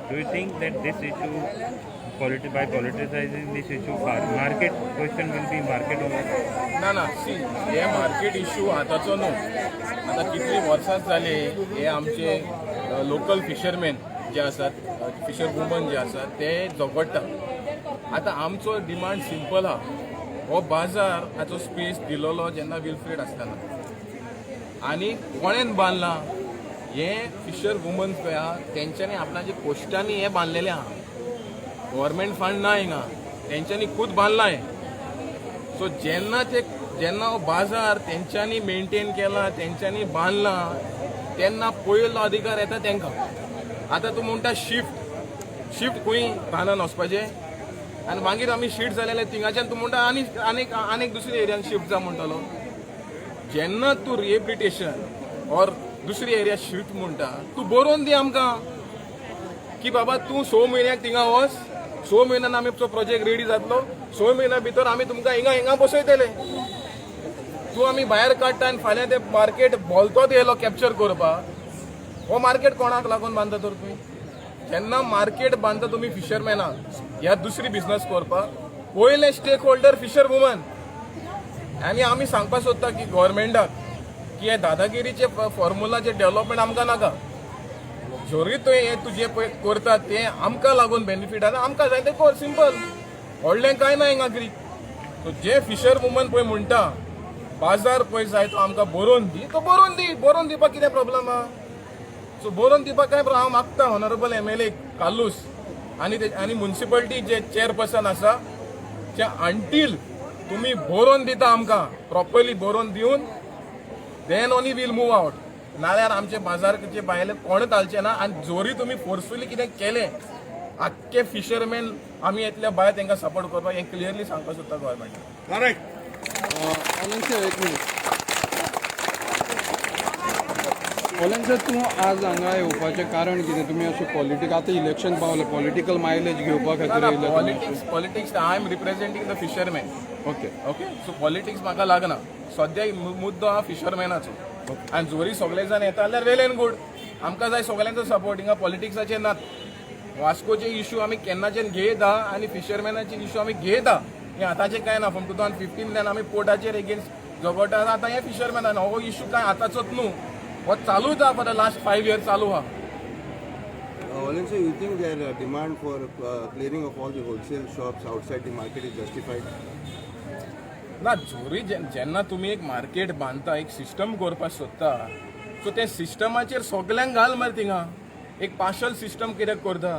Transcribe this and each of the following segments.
Do you think that this issue, by politicizing this issue, market question will be market over? ना ना, C, हे market issue आतांचो न्हू, आतां कितली वर्सां जाली हे आमचे लोकल फिशरमॅन जे आसात, फिशर वुमन जे आसात ते झगडटा. आतां आमचो डिमांड सिंपल आहा. हो बाजार हाचो स्पेस दिलोलो जेन्ना विल्फ्रेड आसतना आनी कोणेन बांदला हें फिशर वुमन्स पळय आहा तेंच्यांनी आपणाच्या कोश्टांनी हें बांदलेलें आहा. गव्हर्मेंट फंड ना हिंगा, तेंच्यांनी खूद बांदलां हें. सो जेन्ना ते जेन्ना हो बाजार तेंच्यांनी मेंटेन केला, तेंच्यांनी बांदला, तेन्ना पयलो अधिकार येता तेंकां. आतां तूं म्हणटा शिफ्ट, शिफ्ट खंय रानान वचपाचें आनी मागीर आमी शिफ्ट जाले जाल्यार थिंगाच्यान तूं म्हणटा आनी आनीक आनीक दुसऱ्या एरियान शिफ्ट जा म्हणटलो. जेन्ना तूं रिहेबिलिटेशन ऑर दुसरी एरिया शिफ्ट म्हणटा, तूं बरोवन दी आमकां की बाबा तूं 6 म्हयन्याक थिंगा वच, 6 म्हयन्यान आमी प्रोजेक्ट रेडी जातलो, 6 म्हयन्या भितर आमी तुमकां हिंगा हिंगा बसयतले. तूं आमी भायर काडटा आनी फाल्यां ते मार्केट भोलतोच येयलो कॅप्चर करपाक. हो मार्केट कोणाक लागून बांदता तर तुमी? जेन्ना मार्केट बांदता तुमी फिशरमॅनाक ह्या दुसरी बिजनस करपाक, पयले स्टेक होल्डर फिशर वुमन. आनी आमी सांगपाक सोदता की गव्हर्मेंटाक की हे दादागिरीचे फॉर्मुलाचे डेव्हलपमेंट आमकां नाका. जरी तुवें हें तुजें पळय करता तें आमकां लागून बेनिफीट आसा, आमकां जाय तें कर, सिंपल. व्हडलें कांय ना हिंगा ग्रीक. सो जे फिशर वुमन पळय म्हणटा बाजार पळय जाय तो आमकां बरोवन दी, तो बरोवन दी. बरोवन दिवपाक कितें प्रॉब्लम आहा? सो बरोवन दिवपाक कांय हांव मागता ऑनरेबल एमएलए कार्लूस आनी आनी मुन्सिपालिटी जे चेअरपर्सन आसा ते, अंटील तुमी बरोवन दिता आमकां, प्रॉपरली बरोवन दिवन, then only we'll move out. नाल्यार आमचे बाजारचे भायले कोणच हालचे ना. आनी जोरी तुमी फोर्सफुली कितें केलें, आख्खे फिशरमॅन आमी येतले भायर तांकां सपोर्ट करपाक, हें क्लियरली सांगपाक सोदता गव्हर्मेंटाक. करेक्ट. ऑलेन्सर, एक मिनीट. ऑलेन्सर, तूं आज हांगा येवपाचें कारण कितें? तुमी अशें पॉलिटिक आतां इलेक्शन पावलें, पॉलिटिकल मायलेज घेवपा खातीर येयले? Politics, politics, I am representing the fisherman. Okay, so politics म्हाका लागना. सद्या मुद्दो आहा फिशरमॅनाचो आनी जोरी सगळे जाण येता जाल्यार वेल एंड गूड. आमकां जाय सगळ्यांचो सपोर्ट. हिंगा पॉलिटिक्साचे नात. वास्कोचे इशू आमी केन्नाच्यान घेयत आहा आनी फिशरमॅनाचे इशू आमी घेयत आहा. हें आतांचें कांय ना. फ्रॉम 2015तल्यान आमी पोर्टाचेर एगेन्स्ट झगडटा. आतां हें फिशरमॅनान हो इशू कांय आतांचोच न्हू, हो चालूच आहा, for the last 5 years चालू आहा. Valencia, you think their demand for clearing of all the wholesale shops outside the market is justified? ना, जोरी जेन्ना तुमी एक मार्केट बांदता, एक सिस्टम करपाक सोदता, सो ते सिस्टमाचेर सगल्यांक घाल मरे. थिंगा एक पार्शल सिस्टम कित्याक करता?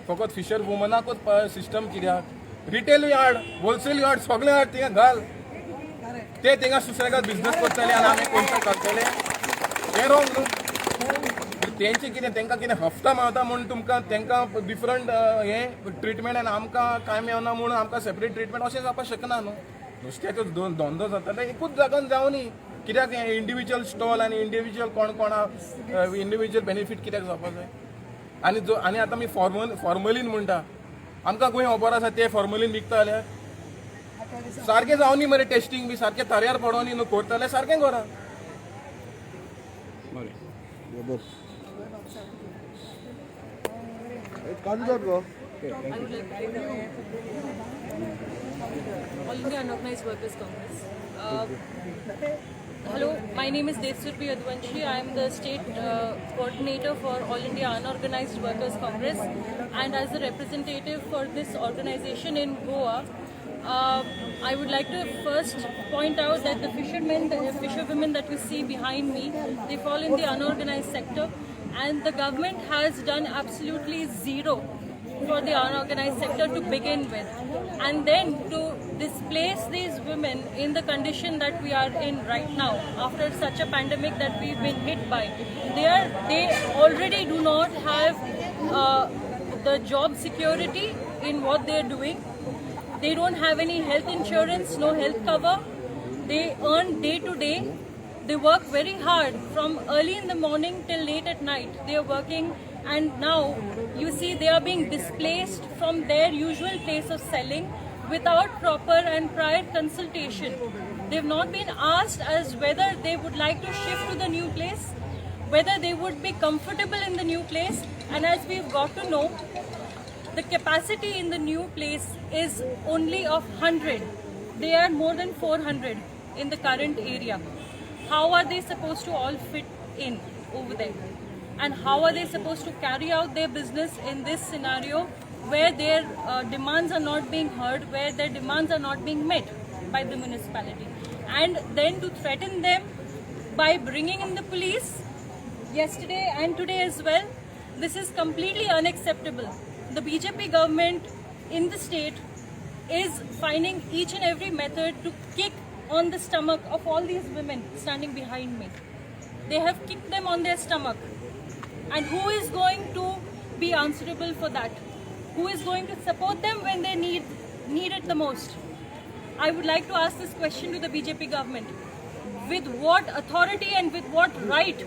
फकत फिशर वुमनाकूच सिस्टम कित्याक? रिटेलूय हाड, होलसेलूय हाड, सगळें हाड थिंगा घाल. ते थिंगा सुसेगाद बिझनस करतले आनी आमी कोणता घालतले, तें रोंग न्हू. तेंचे कितें, तांकां कितें हफ्ता मेळटा म्हूण तुमकां तांकां डिफरंट हें ट्रिटमेंट आनी आमकां कांय मेळना म्हूण आमकां सेपरेट ट्रिटमेंट, अशें जावपाक शकना न्हू. नुस्त्याचो धंदो जाता ते एकूच जागान जावनी. कित्याक हें इंडिविज्युअल स्टॉल आनी इंडिविज्युअल कोण कोणा इंडिविज्युअल बेनिफीट कित्याक जावपाक जाय? आनी जो आनी आतां आमी फॉर्मलीन म्हणटा, आमकां खंय खबर आसा ते फॉर्मलीन विकता जाल्यार? सारकें जावनी मरे, टेस्टींग बी सारकें तऱ्यार पडोनी न्हू. करता जाल्यार सारकें करा. बरें. काडून गो. I would like to take the All India Unorganized Workers Congress. Hello, my name is Devsurabhi Yaduvanshi. I am the state coordinator for All India Unorganized Workers Congress, and as a representative for this organization in Goa, I would like to first point out that the fishermen, the fisherwomen that you see behind me, they fall in the unorganized sector, and the government has done absolutely zero for the unorganized sector to begin with, and then to displace these women in the condition that we are in right now after such a pandemic that we've been hit by. They already do not have the job security in what they are doing. They don't have any health insurance, no health cover. They earn day to day. They work very hard from early in the morning till late at night. They are working, and now you see they are being displaced from their usual place of selling without proper and prior consultation. They've not been asked as whether they would like to shift to the new place. Whether they would be comfortable in the new place, and as we've got to know, the capacity in the new place is only of 100. They are more than 400 in the current area. How are they supposed to all fit in over there? And how are they supposed to carry out their business in this scenario where their demands are not being heard, where their demands are not being met by the municipality? And then to threaten them by bringing in the police yesterday and today as well. This is completely unacceptable. The BJP government in the state is finding each and every method to kick on the stomach of all these women standing behind me. They have kicked them on their stomach. And who is going to be answerable for that? Who is going to support them when they need it the most? I would like to ask this question to the BJP government. With what authority and with what right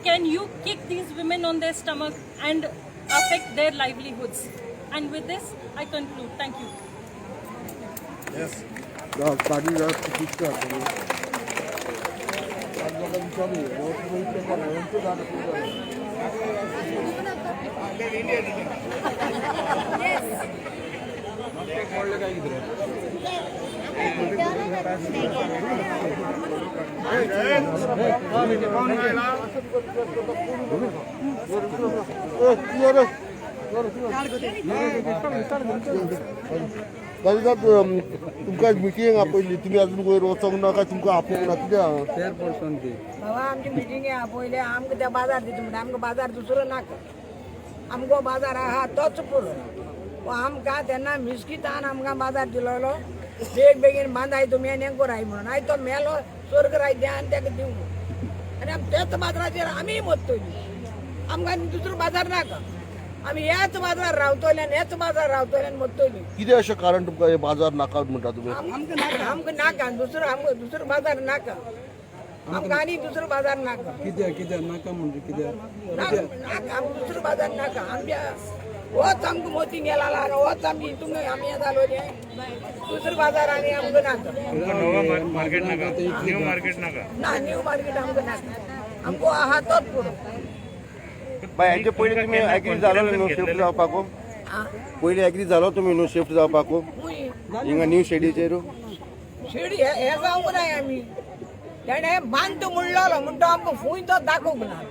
can you kick these women on their stomach and affect their livelihoods? And with this, I conclude. Thank you. पडलें काय कितें रे? दादा, तुमकां meeting आपयली, तुमी अजून वयर वचोंक ना काय तुमकां आपोवंक ना, कित्याक? चेअरपर्सन ती. बाबा, आमची मिटिंग आपयले, आमकां त्या बाजार दिता म्हणटा. आमकां बाजार दुसरो नाका, आमकां बाजार आहा तोच पुरो. आमकां तेन्ना मिस्कितान आमकां बाजार दिलोलो, बेग बेगीन बांदाय तुमी आनी हें कराय म्हणून. आयज तो मेलो, स्वर्ग राय आनी ताका दिवंक आनी आमी त्याच बाजाराचेर आमीय मरतली. आमकां आनी दुसरो बाजार नाका, आमी ह्याच बाजारार रावतले आनी ह्याच बाजार रावतले आनी मरतली. कितें अशें कारण तुमकां हे बाजार नाका म्हणटा तुमी? आमकां नाका, आमकां नाका दुसरो, आमकां दुसरो बाजार नाका, आमकां आनी दुसरो बाजार नाका. कित्याक कित्याक नाका म्हणजे कित्याक? नाका नाका, आमकां दुसरो बाजार नाका. आमच्या होच आमकां मोती गेला आनी होच आमची हितून आमी हें जालो, दुसरो बाजार आनी आमकां नाका. तुमकां नवो मार्केट नाका, न्यू मार्केट नाका? ना, न्यू मार्केट आमकां नाका, आमकां आहा तोच पुरो. बाय, हेजे पयलीं तुमी एग्री जालो न्हू शिफ्ट जावपाक? पयलीं एग्री जालो तुमी न्हू शिफ्ट जावपाक हिंगा न्यू शेडीचेर? शेडी हे जावंक नाय आमी. तेणें बांदता म्हणलेलो, म्हण तो आमकां फूंय तो दाखोवंक ना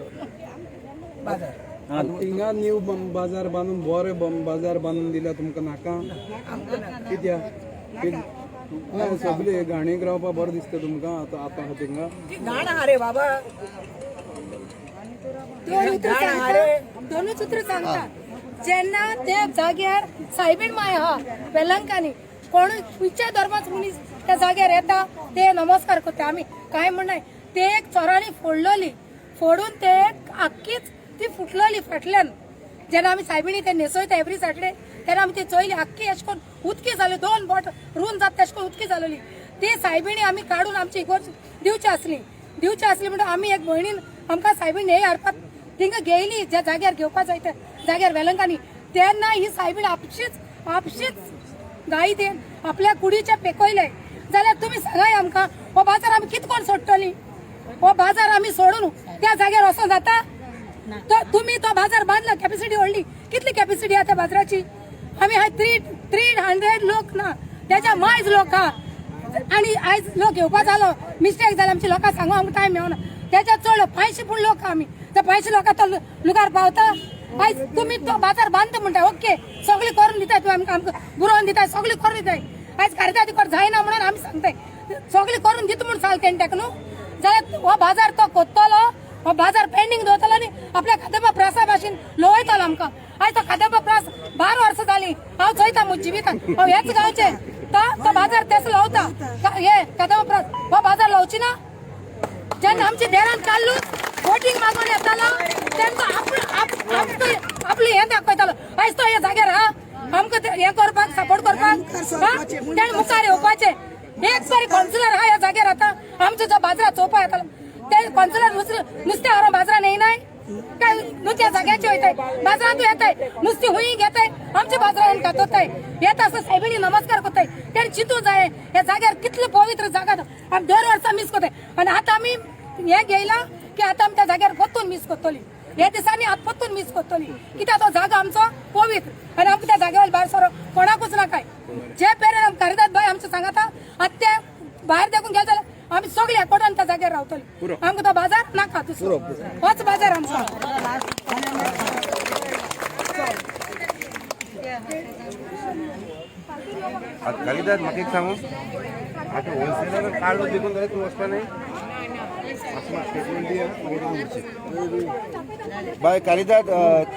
बाजार. हिंगा न्यू बाजार बांदून, बरें बाजार बांदून दिल्या, तुमकां नाका? आमकां नाका. कित्याक? सगळे घाणीक रावपा बरें दिसता तुमकां आतां आतां थिंगा? ती घाण आहा रे बाबा. दोन उतरां सांगता, दोनूच उतरां सांगता. जेन्ना त्या जाग्यार सायबीण माय आहा वेलंकांनी, कोणूय खंयच्या धर्माचो मनीस त्या जाग्यार येता, ते नमस्कार करता, आमी कांय म्हणनाय. ते एक चोरांनी फोडलोली, फोडून ते आख्खीच ती फुटलोली फाटल्यान. जेन्ना आमी सायबिणी ते न्हेसयता एवरी सॅटर्डे, तेन्ना आमी ती चोयली, आख्खी अशें करून उदकी जाली, दोन बोट रून जाता तशें करून उदकी जालोली. ती सायबिणी आमी काडून आमची इगर्ज दिवची आसली, दिवची आसली म्हणून आमी एक भयणीन आमकां सायबीण न्हय हाडपाक थिंगा घेयली, ज्या जाग्यार घेवपा जाय त्या जाग्यार वेलंकांनी. तेन्ना ही सायबीण आपशीच आपशीच गायी then आपल्या कुडीचे पेकयले. जाल्यार तुमी सांगाय आमकां, हो बाजार आमी कितें कोण सोडटली? हो बाजार आमी सोडून त्या जाग्यार वचोन जाता? तो तुमी तो बाजार बांदला, कॅपॅसिटी व्हडली, कितली कॅपॅसिटी आहा त्या बाजाराची? आमी हाय 300 लोक ना, त्याच्या मायज लोक आहा. आनी आयज लोक येवपा जालो, मिस्टेक जाली आमची, लोकांक सांगू आमकां टायम मेळना. त्याच्या चड 500 पूण लोक आमी, त्या 500 लोकां तो लुगार पावता? आयज तुमी तो बाजार बांदता म्हणटा, ओके, सगळें करून दिताय तुमी आमकां, आमकां बुरोवन दिताय, सगळें करून दिताय. आयज कारितादी कर जायना म्हणून आमी सांगताय, सगळें करून दिता म्हूण सांगता तेणी ताका न्हू. जाल्यार हो बाजार तो कोत्तलो, हो बाजार पेंडींग दवरतलो आनी आपल्या खाद्यपा प्रासा भाशेन लोवयतलो आमकां. आयज तो खाद्यपा प्रास 12 वर्सां जालीं हांव चोयता म्हज्या जिवितान, हांव ह्याच गांवचें, तो बाजार तेस लावता हे खाद्यपा प्रास, हो बाजार लावची ना. जेन्ना आमच्या देरान काडलू वोटींग मागून येतालो, तेन्ना आपलें हें दाखयतालो. आयज तो ह्या जाग्यार आहा आमकां हें करपाक, सपोर्ट करपाक तेणें मुखार येवपाचें. एक बरी कावन्सिलर आहा ह्या जाग्यार, आतां आमचो जो बाजारात चोवपा येतालो ते कावन्सिलर नुस्तें व्हरोन बाजारान येयनाय काय? नुस्त्या जाग्याचे वयताय, बाजारांतूय येताय, नुस्तें हुंय घेताय, आमच्या बाजारान खातोताय. येता आसतना सायबिणी नमस्कार करताय. तेणें चिंतू जाय ह्या जाग्यार कितले पवित्र जागा, आमी दर वर्सा मीस करताय. आनी आतां आमी हें घेयलां की आतां आमी त्या जाग्यार परतून मीस करतली. हे दिसांनी आतां परतून मीस करतली, कित्याक तो जागो आमचो पवित्र आनी आमकां त्या जाग्यावर भायर सरो कोणाकूच ना काय. जे पेरेन कारिदाद भाई आमचे सांगता आतां ते भायर देखून गेले जाल्यार आमी सगळे एकवटान त्या जाग्यार रावतली. आमकां तो बाजार नाका, दुसरो होच बाजार आमचो. आतां कालिदास म्हाका एक सांगू, आतां होलसेलर काडलो देखून जाल्यार तूं वचपा न्ही. बाय कालिदास,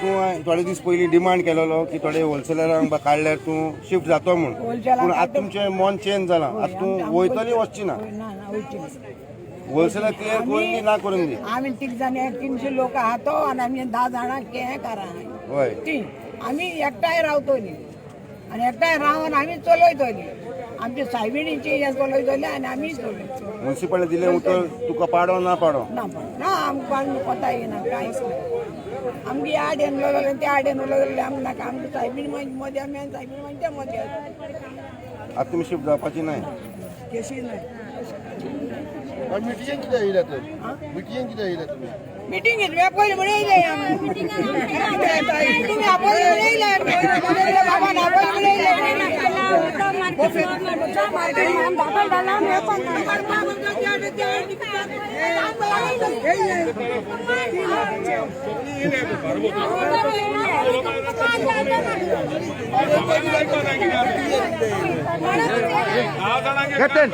तूं थोडे दीस पयलीं डिमांड केलेलो की थोडे होलसेलरांक काडल्यार तूं शिफ्ट जातो म्हूण, पूण आतां तुमचें मन चेंज जालां, आतां तूं वयतली वचची ना? होलसेलर क्लियर करून दी ना करून दी. आमी तीग जाण 300 लोक आहा तो आनी आमी 10 जाणां हें करा. हय, ती आमी एकठांय रावतली आनी एकठांय रावन आमी चलयतली. आमची सायबिणीची हें चलयतली आनी आमी चलयतली. मुन्सिपालिटी दिलें उतर तुका पाडो ना पाडो ना पण ना आमकां कोता येना कांयच ना. आमगे ह्या आडेन उलयलें त्या आडेन उलयलें आमकां नाका. आमची सायबीण मदें आमी आनी सायबीण मागीर त्या मदें. आतां तुमी शिफ्ट जावपाची नाय. केशी नाय. मिटिंगेक कित्याक येयल्या तर? मिटिंगेक कित्याक येयल्या तुमी? मिटींग घेतली पयलीं म्हणून येयले तुमी, आपयले म्हणून येयले बाबा, आपयले म्हणून येयले. Captain.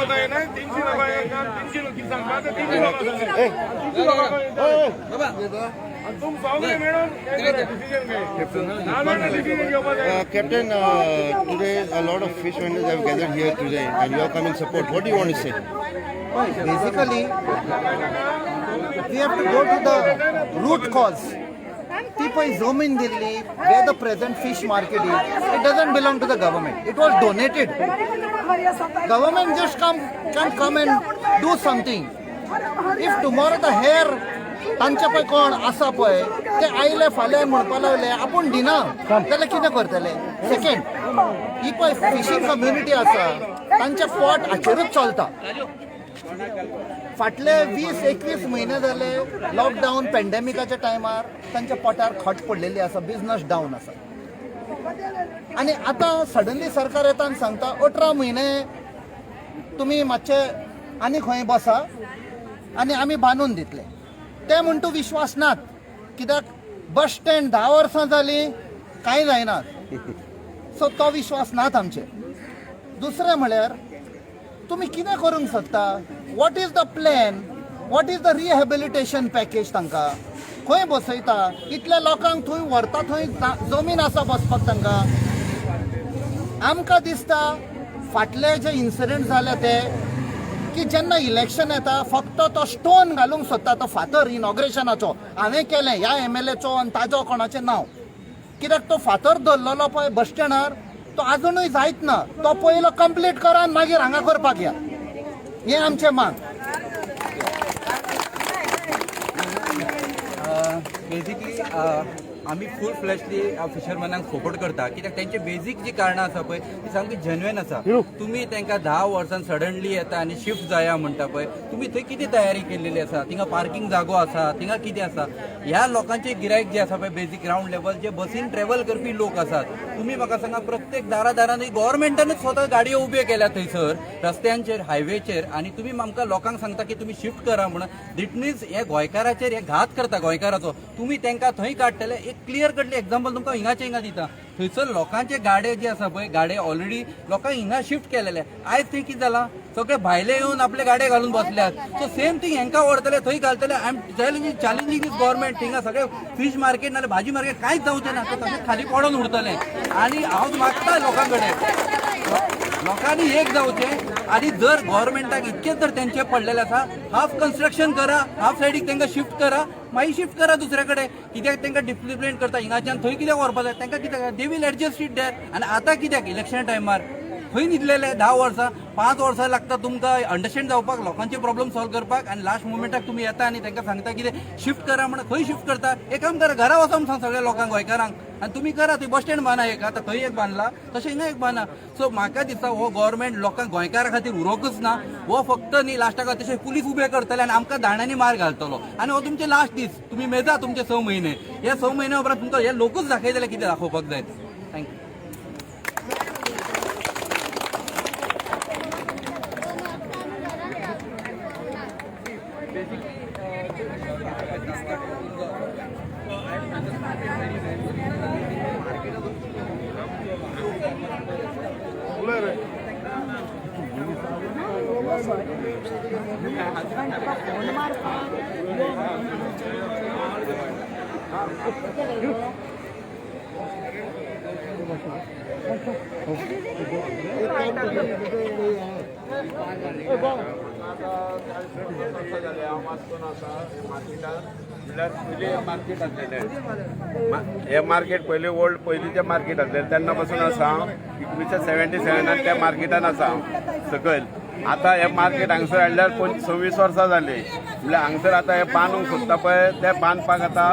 Captain, today a lot of fish vendors have gathered here today and you have come in support. What do you want to say? Basically, we have to go to the root cause. ती पळय जमीन दिल्ली where the present fish market is, it doesn't belong to the government. It was donated. Government just can't come and do something. If tomorrow the hair तांचे पळय कोण आसा पळय ते आयले फाल्यां म्हणपा लागले आपूण दिना जाल्यार कितें करतले? सेकंड, ही पळय फिशींग कम्युनिटी आसा तांचें पोट हाचेरूच चलता. फाटले 20-21 म्हयने जाले लॉकडावन पेंडेमिकाच्या टायमार तांच्या पोटार खट पडलेली आसा, बिजनस डावन आसा. आनी आतां सडनली सरकार येता आनी सांगता 18 म्हयने तुमी मातशे आनी खंय बसा आनी आमी बांदून दितले. ते म्हण तूं विश्वास नात, कित्याक बस स्टँड 10 वर्सां जालीं कांय जायना, सो तो विश्वास नात आमचे. दुसरें म्हळ्यार तुमी कितें करूंक सोदता? What is the plan? What is the rehabilitation package? तांकां खंय बसयता? इतल्या लोकांक थंय व्हरता, थंय जमीन आसा बसपाक तांकां? आमकां दिसता फाटले जे इन्सिडंट जाले ते की जेन्ना इलेक्शन येता फक्त तो स्टोन घालूंक सोदता, तो फातर इनॉग्रेशनाचो हांवें केलें ह्या एमएलएचो आनी ताजो कोणाचें नांव, कित्याक तो फातर धरलेलो पळय बस स्टँडार तो आजुनूय जायत ना. तो पयलो कंप्लीट करा आनी मागीर हांगा करपाक या, हें आमचें माग. बेजिकली आमी फूल फ्लॅशली फिशरमॅनांक सपोर्ट करता, कित्याक तेंचे बेजीक जी कारणां आसा पळय ती सामकी जेन्युइन आसा. तुमी तांकां 10 वर्सां सडनली येता आनी शिफ्ट जाया म्हणटा पळय, तुमी थंय कितें तयारी केल्लेली आसा? थिंगा पार्किंग जागो आसा, थिंगा कितें आसा? ह्या लोकांचे गिरायक जे आसा पळय बेजीक ग्रावंड लेवल जे बसीन ट्रॅवल करपी लोक आसात, तुमी म्हाका सांगा प्रत्येक दारा दारांनी गव्हर्मेंटानूच स्वता गाडयो उब्यो केल्या थंयसर रस्त्यांचेर हायवेचेर, आनी तुमी आमकां लोकांक सांगता की तुमी शिफ्ट करा म्हणून. That means हे गोंयकाराचेर हे घात करता गोंयकाराचो. तुमी तांकां थंय काडटले. एक क्लियर कटली एग्जाम्पल तुमकां हिंगाचे हिंगा दिता. थंयसर लोकांचे गाडे जे आसा पळय, गाडे ऑलरेडी लोकांक हिंगा शिफ्ट केलेले. आयज थंय कितें जालां, सगळे भायले येवन आपले गाडे घालून बसल्यात. सो सेम थींग हेंकां व्हरतले थंय घालतले. I am challenging this government. थिंगा सगळे फीश मार्केट नाल्यार भाजी मार्केट कांयच जावचें ना, ते सगळें खाली पडोन उरतलें. आनी हांव मागता लोकां कडेन, लोकांनी एक जावचें आनी जर गव्हर्मेंटाक इतकें जर तेंचें पडलेलें आसा, हाफ कन्स्ट्रक्शन करा, हाफ सायडीक तांकां शिफ्ट करा, मागीर शिफ्ट करा दुसऱ्या कडेन. कित्याक तांकां डिसिप्लीन करता हिंगाच्यान थंय कित्याक व्हरपा जाय तांकां? कित्याक they will adjust it there. आनी आतां कित्याक इलेक्शन टायमार खंय न्हिदलेले 10 वर्सां 5 वर्सां लागता तुमकां अंडरस्टँड जावपाक, लोकांचे प्रॉब्लम सॉल्व करपाक, आनी लास्ट मुमेंटाक तुमी येता आनी तांकां सांगता कितें शिफ्ट करा म्हणून. खंय शिफ्ट करता? एक काम करा, घरा वचोन सांग सगळ्या लोकांक, गोंयकारांक, आनी तुमी करा. थंय बस स्टँड बांदा एक, आतां थंय एक बांदला तशें हिंगा एक बांदा. सो म्हाका दिसता हो गव्हर्मेंट लोकांक गोंयकारां खातीर उरोकच ना. हो फक्त न्ही लास्टाक तशें पुलीस उबे करतले आनी आमकां दांड्यांनी मार घालतलो. आनी हो तुमचे लास्ट दीस, तुमी मेजा तुमचे 6 महिने. हे 6 महिन्या उपरांत तुमकां हे लोकूच दाखयतले कितें दाखोवपाक जाय. Thank you. Market आसलेलें हे मार्केट पयलीं ओल्ड पयलींचें मार्केट आसलें तेन्ना पासून आसा हांव. 1977 त्या मार्केटान आसा हांव सकयल. आतां हें मार्केट हांगसर हाडल्यार 26 वर्सां जालीं. म्हणल्यार हांगसर आतां हें बांदूंक सोदता पळय, तें बांदपाक आतां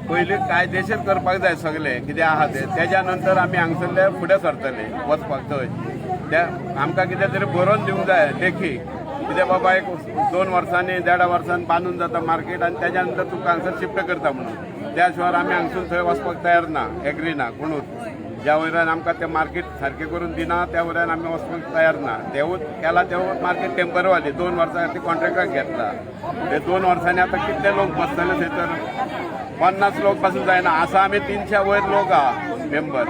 पयलीं कायदेशीर करपाक जाय सगळें कितें आहा तें. तेज्या नंतर आमी हांगसरले फुडें सरतले वचपाक थंय. ते आमकां कितें तरी बरोवन दिवंक जाय लेखी, कितें बाबा एक 2 वर्सांनी 1.5 वर्सान बांदून जाता मार्केट आनी तेज्या नंतर तुका हांगसर शिफ्ट करता म्हणून. त्या शिवाय आमी हांगसून थंय वचपाक तयार ना, एग्री ना कोणूच. ज्या वयल्यान आमकां तें मार्केट सारकें करून दिना त्या वयल्यान आमी वचपाक तयार ना. तेवूच केला तेवूच मार्केट टेंपररी 2 वर्सां खातीर कॉन्ट्रेक्टाक घेतला. ते 2 वर्सांनी आतां कितले लोक बसतले थंयसर? 50 लोक पासून जायना. आसा आमी 300 वयर लोक आहा मेंबर,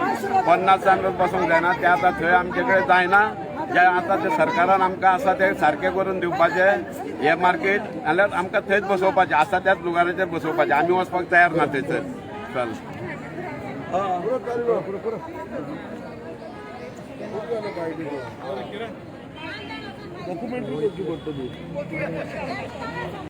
50 लोक बसूंक जायना. ते आतां थंय आमचे कडेन जायना. जे आतां ते सरकारान आमकां आसा तें सारकें करून दिवपाचें हें मार्केट, नाल्यार आमकां थंयच बसोवपाचें आसा त्याच लुगाराचेर बसोवपाचें. आमी वचपाक तयार ना थंयसर. चल डॉक्युमेंटरी करची पडटली.